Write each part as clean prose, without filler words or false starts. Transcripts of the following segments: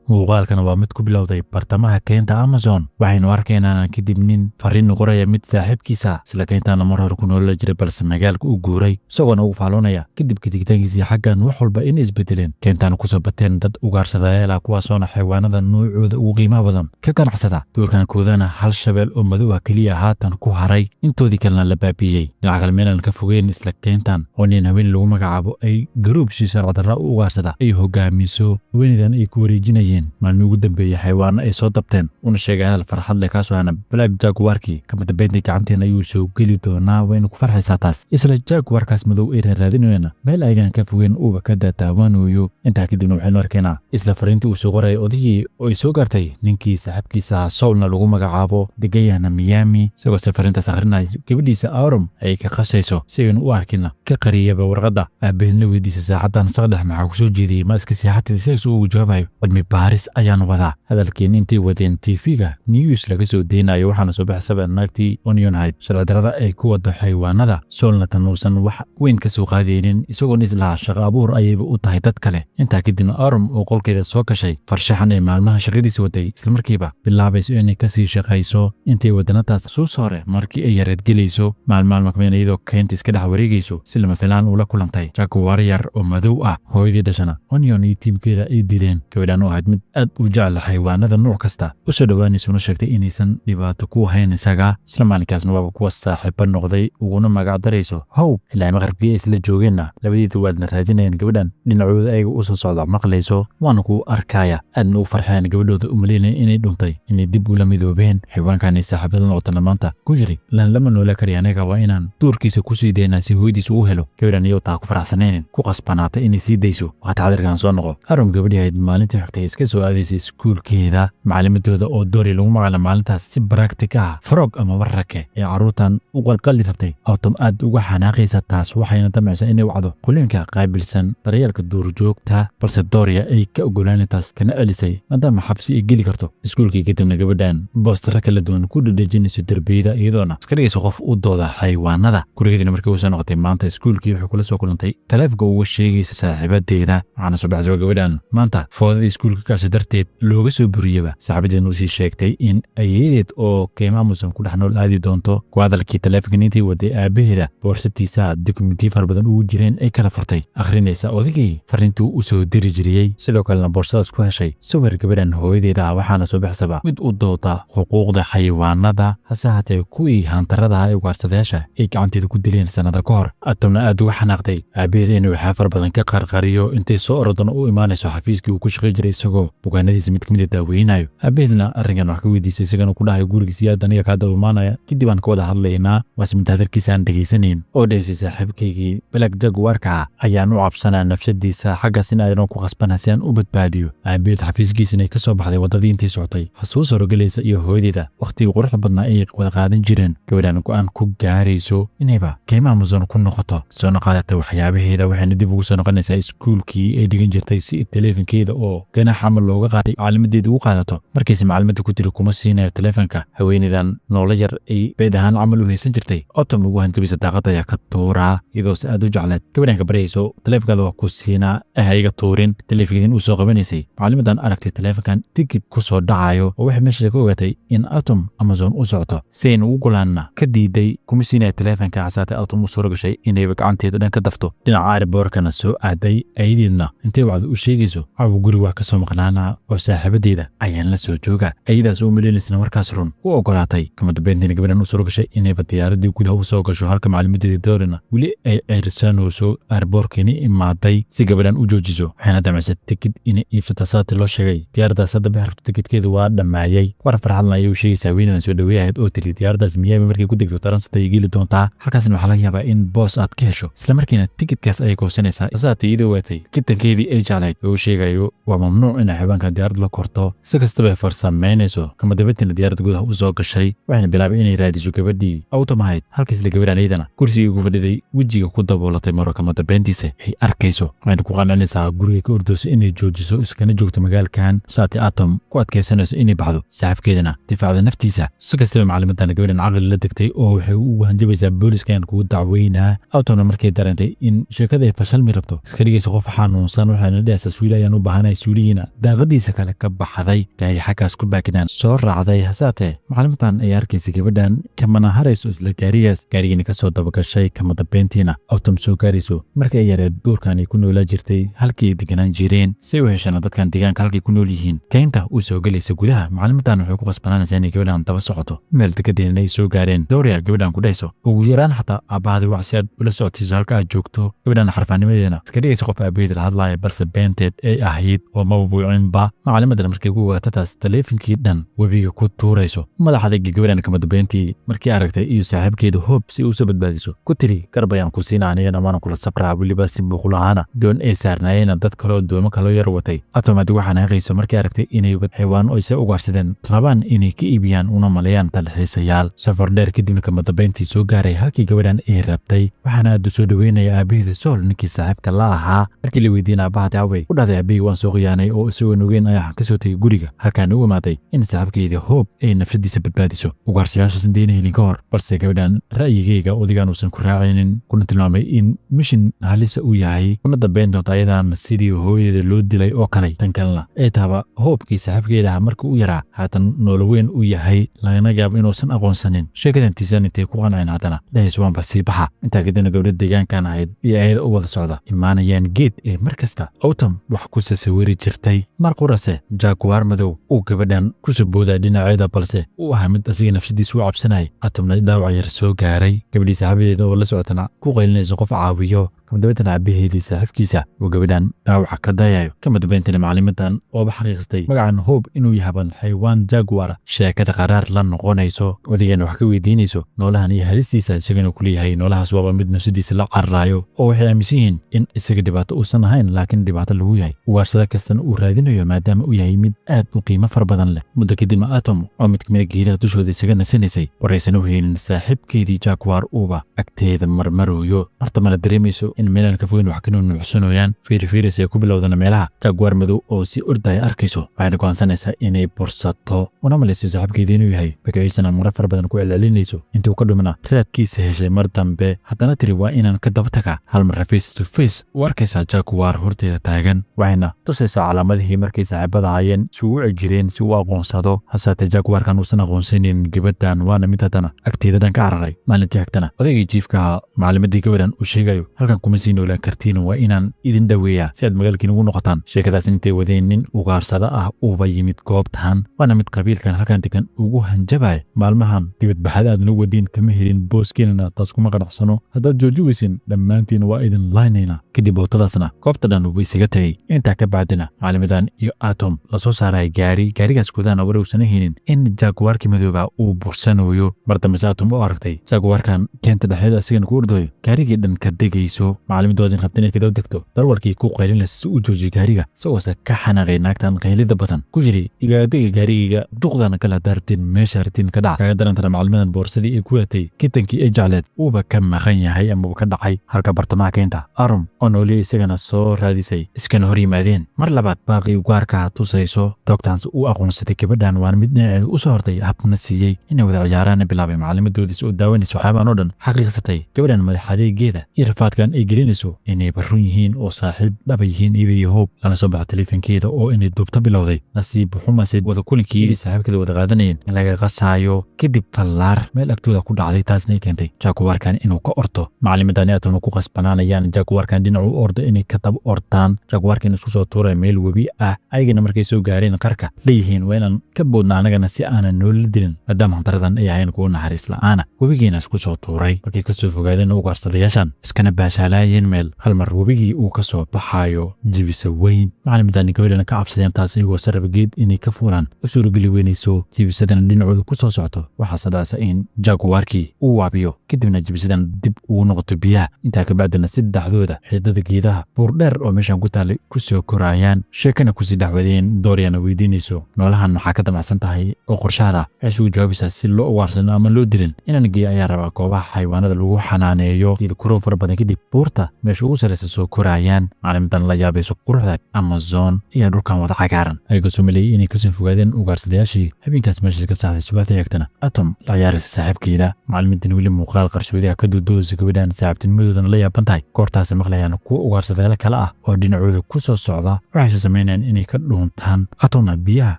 Muuqaalkan waa mid ku bilowday bartamaha keynta Amazon. Waxaynu arkaynaa kadib nin fariin qoraya mid saaxiibkiisa isla keyntaana mar hore ku noola jiray, balse magaalka u guuray, isagoona ugu faalloonaya kadib kadigitaankiisii xaggan wax walba inay isbedeleen, keyntaana kusoo bateen dad ugaarsadayeel ah, kuwaasoona xayawaanada nuucooda ugu qiimaha badan ka ganacsada. Duurkan koodana hal shabeel oo madow ah keliya haatan ku haray, intoodii kalena la baabiiyey. Dhinaca kale, meelaan ka fogeyn isla keyntan oo nin haween lagu magacaabo ay garuub si sharcidarra u ugaarsada ay hogaamiso, haweeneydan ay ku wareejinayeen maalmii ugu dambeeyey xayawaano ay soo dabteen, una sheegay hadal farxad leh, kaasoo ahna black jaguarkii kama dambeyntii gacanteena ayuu soo geli doonaa, wayna ku farxaysaa taas. Isla jaguarkaas madow ay raaraadinayana meel aygaan ka fogeyn uuba ka daataawanayo. Intaa kadibna waxaynu arkaynaa isla fariintii uu soo qorayay odihii oo ay soo gaartay ninkii saaxiibkiisa, Sowlna lagu magacaabo, degayahna Miami. Isagoo se fariintaas akhrinaya, gabadhiisa Autumn ay ka qasayso si aynu u arkina ka qariyaba warqadda. Aabaheedna weydiisa, "Saacaddan saqdhex maxaa ku soo jeediyey? Ma iska seexatid?" Isagas ugu jawaabayo, "Cilmi baaris ayaan wadaa." Hadalkiin intay wadeen TV-ga news laga soo deynayo, waxaana soo baxsaba naagtii Onion ahayd sharcidarrada ay ku wado xayawaanada. Soolna tan uusan wax weyn ka soo qaadaynin, isagoon islahaa shaqo abuur ayayba u tahay dad kale. Intaa kadibna Autumn oo qolkeeda soo gashay farshaxan ee maalmaha shaqadiisa waday, islamarkiiba bilaabayso inay kasii shaqayso intay wadanataas suus hore markii ay yareedgelayso. Maalmaalma kamid iyadoo keynta iska dhex wareegayso, si lama filaan ula kulantay jaguar yar oo madow ah, hooyadii dhashana Onion iyo tiimkeeda ay dileen. Gabadhan oo ahayd mid aad u jecel xayawaanada nuuc kasta, usoo dhowaanaysa, una sheegtay inaysan dhibaato ku ahayn isaga. Isla maalinkaasna waaba kuwa saaxiibo noqday, uguna magac darayso How. Ilaa maqribkii ay isla joogeenna labadiida waadna raadinayeen gabadhan dhinacooda ayaga usoo socda maqlayso, waana kuu arkaya, aadna u farxeen gabadhooda u malaynaya inay dhuntay inay dib ula midoobeen. Xayawaankan ay saaxiibada noqotana maanta ku jiri lan lama noola kariya, anaga waa inaan duurkiisa kusii daynaa si hooyadiisa u helo. Gabadhan iyadoo taa ku faraxsanaynin ku qasbanaatay inay sii dayso. Waqti xadirkan soo noqo, Autumn gabadhii ahayd maalintii xigtay iska soo aadaysay iskuulkeeda. Macalimadooda oo Dori lagu magacaabo maalintaas si practice ah frog ama wararke ee carruurtan u qalqali rabtay. Autumn aad uga xanaaqaysa taas, waxayna damcaysaa inay wacdo qolooyinka qaabilsan daryeelka duurjoogta, balse Doria ay ka ogolaanay taas, kana celisay maadaama xabsi ay geli karto. Iskuulkii kadibna gabadhan boostara kala duwan ku dhedhejinayso derbiyada, iyadoona iska dhigayso qof u dooda xayawaanada. Gurigeedina markii uu soo noqotay maanta iskuulkii, wuxuu kula soo kulantay taleefanka uga sheegaysa saaxiibadeeda. Waxaana soo baxsaba gabadhan maanta foodadii iskuulka kaasi darteed looga soo buriyaba. Saaxiibadeedna usii sheegtay in ayeedeed oo keymaha musan ku dhex nool aadi doonto. Ku hadalkii taleefanka intii waday, aabaheeda boorsatiisa dukumentiyo fara badan ugu jireen ay kala furtay, akhrinaysa odaygii fariintuu u soo diri jiriyey. Sidoo kalena boorsadaas ku heshay sawir gabadhan hooyadeeda ah. Waxaana soo baxsaba mid u dooda xuquuqda xayawaanada, hase haatee kuwii hantarada ah ee ugaarsadayaasha ay gacanteeda ku dileen sannada ka hor. Autumnna aad uga xanaaqday aabaheeda inuu waxyaa fara badan ka qarqariyo, intay soo orodona u imaanayso xafiiskii uu ku shaqay jiray, isagoo bukaanadiisa mid kamid a daaweynayo. Aabaheedna arrinkan wax ka weydiisay, isagana ku dhahayo, "Gurigiisa yaad aniga kaa daba imaanaya, kadib aan ka wada hadlaynaa." Waase mid hadalkiisa aan dhegaysanayn oo dheysay, "Saaxiibkaygii black jaguarka ayaan u cabsanaa nafsadiisa, xaggaas in aynan ku khasbana si aan u badbaadiyo." Aabaheed xafiiskiisana ay ka soo baxday waddadii intay socotay, xasuus horogelaysa iyo hooyadeeda wakhtigii quruxda badnaa ay wada qaadan jireen. Gabadhan go'aan ku gaarayso inayba keymaha Amazon ku noqoto, soona qaadatay waxyaabaheeda, waxayna dib ugu soo noqonaysaa iskuulkii ay dhigan jirtay si taleefankeeda oo ganax camal looga qaaday macalimadeeda ugu qaadato. Markiise macalimadda ku tiri, "Kuma siinayo taleefanka," haweeneydan noolo yar ay beed ahaan camal u haysan jirtay Autumn ugu hanjabisa daaqada ayaa ka tuuraa, iyadoo si aad u jecleed gabadhan ka baryayso, "Taleefankaada waa ku siinaa, ah iga tuurin." Taleefankeedin uu soo qabanaysay, macalimadan aragtay taleefankan tigid ku soo dhacayo oo waxay meesha ka ogaatay in Autumn Amazon u socoto, si aynu ugu golaanna ka diiday, "Kuma siinaya taleefanka." Hasaatee Autumn u suura gashay inayba gacanteeda dhan ka dafto, dhinaca airportkana soo aaday. Ayadeedna intay wacdo u sheegayso, "Caawa guri waa ka soo maqnaanaa oo saaxiibadeeda ayaan la soo jooga." Ayadaas u maleynaysna markaas run u ogolaatay. Kama dambeyntiina gabadhan u suura gashay inayba diyaaradii gudaha u soo gasho, halka macalimadeedii Dorina weli ay ceyrsanayso airportkeeni imaaday si gabadhan u joojiso. Waxayna damcaysay tikid inay iibsato, saati loo sheegay diyaaraddaas hadda bixi rabto, tikidkeedu waa dhammaayay. War farxadna ayay u sheegaysaa haweeneydan soo dhaweeyahayd oo tiri, "Diyaaraddaas Miami markay ku degto transit ay geli doontaa, halkaasna waxaa laga yaabaa in boos aad ka hesho." Isla markiina tikidkaas ayay goosanaysaa. Saati iyadoo waatay kitankeedii ay jeclayd oo u sheegayo waa mamnuuc inay xayawaanka diyaarad la korto. Si kastaba ay farsamaynayso, kama dambeyntiina diyaaradda gudaha u soo gashay, waxayna bilaabay inay raadiso gabadhii Autumn ahayd. Halkaisla gabadhan iyadana kursigii ku fadhiday wejiga ku daboolatay maro, kama dambeyntiisa ay arkayso, waxayna ku qancinaysaa guriga ka ordayso inay joojiso, iskana joogto magaalkan. Saati Autumn ku adkaysanayso inay baxdo, saaxiibkeedana difaacda naftiisa. Si kastaba macalimadan gabadhan caqli la degtay oo waxay ugu hanjabaysaa, "Booliska ayaan kugu dacweynaa." Autumnna markay dareentay in sheekada ay fashalmi rabto, iska dhigaysa qof xanuunsan, waxayna dhehaysaa, "Suuli ayaan u baahanahay." Suulihiina Daaqadiisa kale ka baxday, gaari xaggaas ku baakinaan soo raacday. Hasaatee macalimiintan ay arkaysa gabadhan kamana harayso isla gaarigaas, gaarigiina kasoo dabagashay. Kama dambeyntiina Autumn soo gaarayso markii ay yareed duurkan ay ku noolaa jirtay, halkii ay deganaan jireen, si u heshana dadkan deegaanka halkay ku nool yihiin. Keynta uu soo gelaysa gudaha, macalimiintan waxay ku qasbanaanaysaa inay gabadhan daba socoto. Meel degadeena ay soo gaareen, Doria gabadhan ku dhahayso ugu yaraan xataa aabbahaadi wac si aad ula socodsiiso halka aad joogto. Gabadhan xarfaanimadeena iska dhigaysa qof aabaheed la hadlaaya, balse beenteed ay ahayd oo maba buucinba. Macalimadan markay ku ogaatataas, taleefankii dhan webiga ku tuurayso. Madax adayga gabadhan kama dambeyntii markii aragtay iyo saaxiibkeeda Hope si uu soo badbaadiso, ku tiri garab ayaan ku siina anigana, waana kula sabraa, weliba si buuqla'aana. Doon ay saarnaayeenna dad kaloo doomo kaloo yar watay. Automatic waxaan haqayso markii aragtay inay xaywaan oo isa ugaarsadeen rabaan inay ka iibiyaan, una maleeyaan dalxiisayaal. Safar dheer kadibna kama dambeyntii soo gaaray halkii gabadhan ay rabtay, waxaana aad u soo dhoweynaya aabaheeda Sool, ninkii saaxiibka la ahaa. Markii la weydiina aabbaha awey, u dhahday aabahii waan soo khiyaanay oo isagoo nugeen ayaa kasoo tegay guriga, halkaan u imaaday in saaxiibkeedii Hope ay nafsadiisa badbaadiso ugaarsayaashaas intayna helin ka hor. Balse gabadhan ra'yigeyga odigaan uusan ku raacaynin, kuna tilmaamay in mission halisa uu yahay, kuna dambeyn doonta ayadan sidii hooyada loo dilay oo kale. Tan kalena ee taaba Hopekii saaxiibkeeda ahaa markii u yaraa haatan noolo weyn uu yahay, lagana yaabo inuusan aqoonsanin. Sheekadantiisan intay ku qanceen, haddana dhahayso waanba sii baxa. Intaa kadibna gabdha deegaankan ahayd iyo ayada u wada socda imaanayaan geed ee mar kasta Autumn wax ku sasawiri jirtay. Mar qurase jaguar madow uu gabadhan kusoo boodaa dhinaceeda, balse uu ahaa mid asiga nafsadiisa u cabsanayay. Autumnna dhaawac yar soo gaaray, gabadhii saaxiibadeeda oo la socotana ku qaylinayso qof caawiyo. Kama dambeyntan aabaheedii saaxiibkiisa uu gabadhan dhaawaca ka dayayo. Kama dambeyntan macalimiintan ooba xaqiiqstay magacan Hope inuu yahaban xaywaan jaguar, sheekada qaraar la noqonayso. Odaygana wax ka weydiinayso noolahan iyo halistiisa, isagana ku leeyahay noolahaas waaba mid nafsadiisa la cararaayo, oo waxay aaminsan yihiin in isaga dhibaato uusan ahayn, laakiin dhibaato lagu yahay, ugaarsada kastana uu raadinayo maadaama uu yahay mid aad u qiimo fara badan leh. Muddo kadibna Autumn oo mid kamid a geedaha dushooda isaga nasanaysay, waraysan u helin saaxiibkeedii jaguar uuba agteeda marmarooyo. Martamana dareemayso in meelaan ka fogeyn wax ka nuunuucsanooyaan. Fiirifiiris ay ku bilowdana meelaha jaguar madow oo si ordaya arkayso, waxayna go'aansanaysaa inay bursato, una malaysay saaxiibkeedii inuu yahay. Magaciisana maro fara badan ku celcelinayso. Intuu ka dhumina raadkiisa heshay mar dambe, haddana tiri waa inaan ka daba tagaa. Hal marra face to face u arkaysaa jaguar horteeda taagan, waxayna tusaysaa calaamadihii markay saaxiibada ahaayeen isugu jireen si uu aqoonsado. Hasaatee jaguarkan uusan aqoonsanin gabadhan, waana mid haddana agteeda dhan ka cararay. Maalintii xigtana odaygii jiifka ahaa macalimadii gabadhan uu sheegayo halkan kuma sii noolaan kartiin, waa inaan idin dhoweeyaa si aad magaalkiin ugu noqotaan. Sheekadaas intay wadeen, nin ugaarsada ah uuba yimid goobtan, waana mid qabiilkan halkan degan ugu hanjabaya: maalmahan dibadbaxada aad noo wadiin kama helin booskeenana, taas kuma qanacsano. Haddaad jooji weysin, dhammaantiin waa idin laynayna. Kadib bootadaasna goobta dhan wuu isaga tegey. Intaa ka bacdina macalimidan iyo Autumn lasoo saaraya gaari, gaarigaas gudahana warowsana helin in jaguarkii madooba uu bursanayo. Mar dambese Autumn u aragtay jaguarkan keenta dhexdeeda asigana ku ordayo, gaarigii dhan ka degayso. Macalimidoodin rabta inay kadaba degto, darwalkii ku qaylinaysa si uu joojiyo gaariga, isagoose ka xanaaqay naagtan qaylida badan, ku yidhi igaadega gaarigayga, duqdana kale haddaa rabtiin meesha rabtiin ka dhac. Kaga darantana macalimidan boorsadii ay ku wadatay kitankii ay jecleed uuba ka maqan yahay amaba ka dhacay. Halka bartamaha keenta Arum oo nooliya isagana soo raadisay, iskana hor yimaadeen mar labaad, baaqii ugaarka tusayso dogtans uu aqoonsaday gabadhan, waana mid dhinaceeda u soo hortay, habkuna siiyey inay wada ciyaaraana bilaabay. Macalimadoodiis oo daawanaysa waxyaabaan oo dhan xaqiiqsatay gabadhan madaxadeegeeda iyo rafaadkan ay gelinayso inay barun yihiin oo saaxiib dhaba yihiin iyada iyo Hope, lana soo baxo taleefankeeda oo inay duubta bilowday. Nasiib xumase wada kulinkii saaxiibkeeda wada qaadanayeen in laga qasaayo. Kadib fallaar meel agtooda ku dhacday, taasna ay keentay jaguarkan inuu ka orto. Macalimadani Autumn ku qasbanaanayaan jaguarkan dhinacu u ordo inay ka daba ordaan. Jaguarkan isku soo tuuraya meel webi ah, ayagana markay soo gaareen qarka leeyihiin waa inaan ka boodna anagana si aanan noola dilin, maadaama hantaradan ay ahayn kuwo naxariis la'aana. Webigiina isku soo tuuray. Markay kasoo fogaadeen ugaarsadayaashan iskana baashaalaayeen meel, hal mar webigii uu ka soo baxayo jibisa weyn. Macalimadani gabadhana ka cabsadeen taas, iyagoo saraba geed inay ka fuulaan u suurageli weynayso, jibisadana dhinacooda ku soo socoto. Waxaase dhacsa in jaguarkii uu waabiyo, kadibna jibisadan dib ugu noqoto biyaha. Intaa kabacdina saddexdooda xiidada geedaha buur dheer oo meeshan ku taalay kusoo koraayaan, sheekana kusii dhexwadeen. Doriana weydiinayso noolahan maxaa ka damacsan tahay oo qorshaada? Waxay isugu jawaabaysaa si loo ugaarsano ama loo dilin inaan geeyo ayaa rabaa goobaha xayawaanada lagu xanaaneeyo. Geeda kurow fara badan kadib buurtii Buurta meesha ugu sarraysa soo koraayaan. Macalimidan la yaabayso quruxda Amazon iyo dhulkan wada cagaaran, ayagoo soo maleeyey inay kasoo fogaadeen ugaarsadayaashii. Habeenkaas meesha ka saxday. Subaxda xigtana Atom la ciyaaraysa saaxiibkeeda, macalimidan weli muuqaal qarshoodiha ka duuduudaysa gabadhan, saaxiibtinimadoodana la yaaban tahay. Goortaasi maqlayaan kuwa ugaarsadayaal kale ah oo dhinacooda ku soo socda. Waxayse samaynayaan inay ka dhuuntaan. Atomna biyaha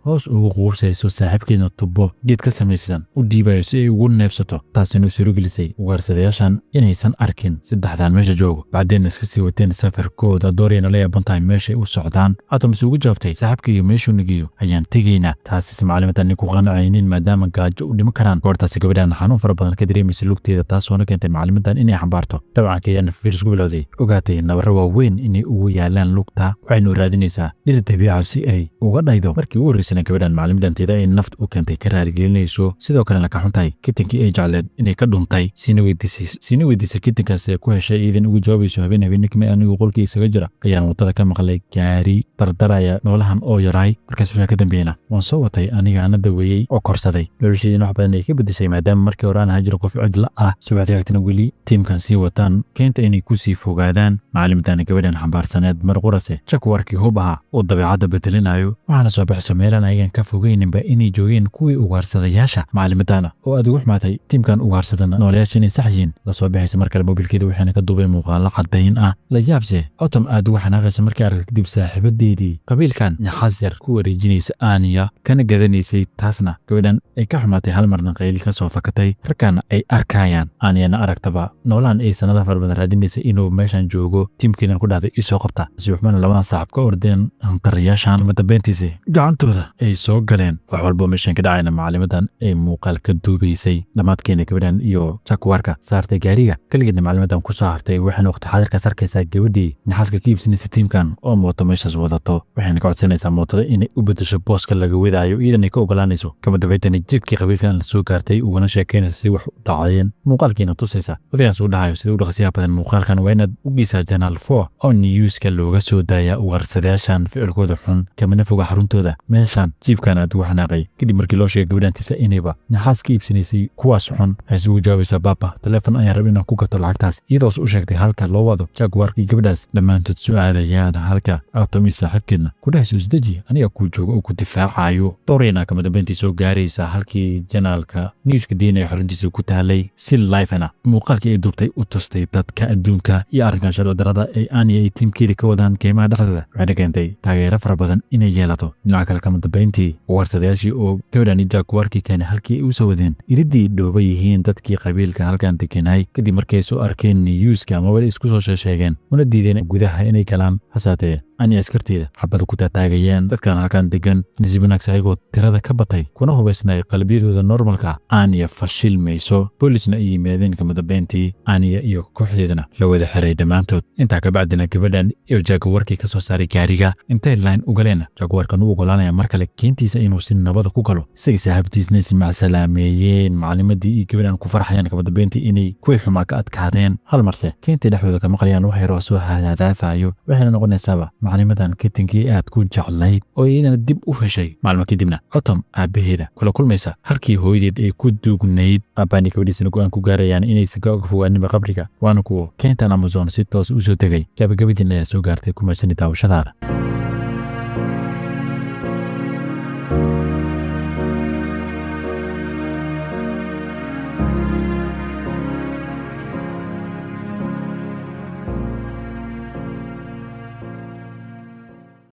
hoos ugu quursayso, saaxiibkeedna tubo geed ka samaysan u dhiibayo si ay ugu neefsato, taasina u surogelisay ugaarsadayaashan inaysan arkin saddexdan meesha joogo. Bacdeenna iska sii wateen safarkooda. Dooriyana la yaaban tahay meeshay u socdaan. Atom se ugu jawaabtay, "Saaxiibkayga meeshuu nageeyo ayaan tegaynaa." Taasise macalimadan ku qanacaynin, maadaama gaajo u dhimo karaan. Goortaasi gabadhan xanuun fara badan ka dareemaysa lugteeda, taasoona keentay macalimadan inay xambaarto. Dabcan kayana fiiris ku bilowday, ogaatay nabarro waaweyn inay ugu yaalaan lugta, waxaynu raadinaysaa dhir dabiica si ay uga dhaydo. Markii ugu horreysana gabadhan macalimidanteeda ay naft u keentay ka raaligelinayso, sidoo kalena ka xuntahay kitankii ay jecleed inay ka dhuntay. Siina weydiisay kitankaas ee ku heshay, iidan ugu jawaabayso, "Habeen habeenikame anigu qolkii isaga jira ayaan wadada ka maqlay gaari dardaraya noolahan oo yaraay. Markaas waxaa ka dambeeyena waan soo watay, aniga ana daweeyey oo korsaday. Nolosheediina wax badan ay ka bedeshay, maadaama markii hore aan ahaa jiro qof cidla ah." Subaxdii agtana weli tiimkan sii wataan keenta inay ku sii fogaadaan. Macalimadana gabadhan xambaarsaneed mar qurase jaguarkii hub ahaa uu dabeecadda bedelinayo, waxaana soo baxayso meelaan ayagan ka fogeyninba inay joogeen kuwii ugaarsadayaasha. Macalimadana oo aad ugu xumaatay tiimkan ugaarsadana noolayaasha inay sax yihiin, lasoo baxaysa mar kale mobilkeeda, waxayna ka duubay muuqaalo caddayn ah. La yaabse Otom aad ugu xanaaqaysa markii aragta kadib saaxiibadeedii qabiilkan naxaas yar ku wareejinaysa Aaniya kana gadanaysay, taasna gabadhan ay ka xumaatay. Hal marna qayli ka soo fakatay, ragkaana ay arkayaan. Aaniyana aragtaba noolaan ay sanada fara badan raadinaysa inuu meeshan joogo, tiimkeedan ku dhahday, "Isoo qabta." Si waxbana labadan saaxib ka ordeen hantarayaashan, uma dambeyntiisi gacantooda ay soo galeen. Wax walbo meeshan ka dhacayna macalimadan ay muuqaal ka duubaysay. Dhammaadkeena gabadhan iyo jaguarka saartay gaariga, keligeedna macalimadan ku soo hartay. Waxayna waqti xaadirkaas arkaysaa gabadhii naxaaska ka iibsanaysa tiimkan oo mooto meeshaas wadato, waxayna ka codsanaysaa mootada inay u bedesho booska laga wadaayo, iyadan ay ka ogolaanayso. Kama dambaytana jibkii qabiilkan la soo gaartay, ugana sheekaynaysa si wax u dhacayeen, muuqaalkiina tusaysa. Odayaas uu dhahayo, "Sida u dhaqsiyaha badan muuqaalkan waa inaad u geysaa Channel 4 oo newska looga soo daaya ugaarsadayaashan ficilkooda xun, kamana foga xaruntooda meeshan." Jiibkan aad ugu xanaaqay kadib markii loo sheegay gabadhantiisa inayba naxaas ka iibsanaysay kuwaas xun. Waxay isugu jawaabaysaa, "Baaba, taleefon ayaan rab inaan ku gato lacagtaas," iyadoos u sheegtay halka loo wado jaguarkii gabadhaas. Dhammaantood su-aalayaan halka Atomi saaxiibkeedna ku dhahayso, "Isdeji, aniga kuu joogo oo ku difaacayo." Doorina kama dambeyntii soo gaaraysa halkii channelka newska diinaya xaruntiisa ku taalay, si livena muuqaalkii ay duubtay u tustay dadka adduunka iyo arrinkan sharci darada ay Aniya ay tiimkeeda ka wadaan keymaha dhexdooda, waxayna keentay taageero fara badan inay yeelato. Dhinaca kale, kama dambeyntii warsadayaashii oo gabadhan jaguarkii keenay halkii ay u soo wadeen iridii dhooba yihiin dadkii qabiilka halkan degenay, kadib markay soo arkeen newska ama weli isku soo sheegeen, una diideen gudaha inay galaan. Hasaatee ani askarteeda xabada ku taataagayeen dadkan halkan degan. Nasiib wanaagsa, ayagoo tirada ka batay kuna hubaysnay qalbiyadooda normalka, Aniya fashilmayso, boolisna ay yimaadeen. Kama dambeyntii Aniya iyo kooxdeedana la wada xiray dhammaantood. Intaa kabacdina gabadhan iyo jaguarkii ka soo saaray gaariga, intay line u galeen, jaguarkan u ogolaanaya mar kale keentiisa inuu si nabada ku galo. Isaga saaxiibtiisna is macsalaameeyeen, macalimadii iyo gabadhan ku farxayaan kama dambeyntii inay kuwii xumaa ka adkaadeen. Hal marse keentii dhexdooda ka maqlayaan wax yaroo soo hadaadaafayo, waxayna noqonaysaaba macalimadan kitankii aad ku jeclayd oo iyadana dib u heshay. Maalmo kadibna Otom aabbaheeda kula kulmaysa halkii hooyadeed ay ku duugnayd. Aabbaani gabadhiisana go'aan ku gaarayaan inaysan ka fogaaninba qabriga, waana kuwo keentan Amazon si toos u soo tegay. Gabagabadiin ayaa soo gaartay. Kumaasani daawashadaada.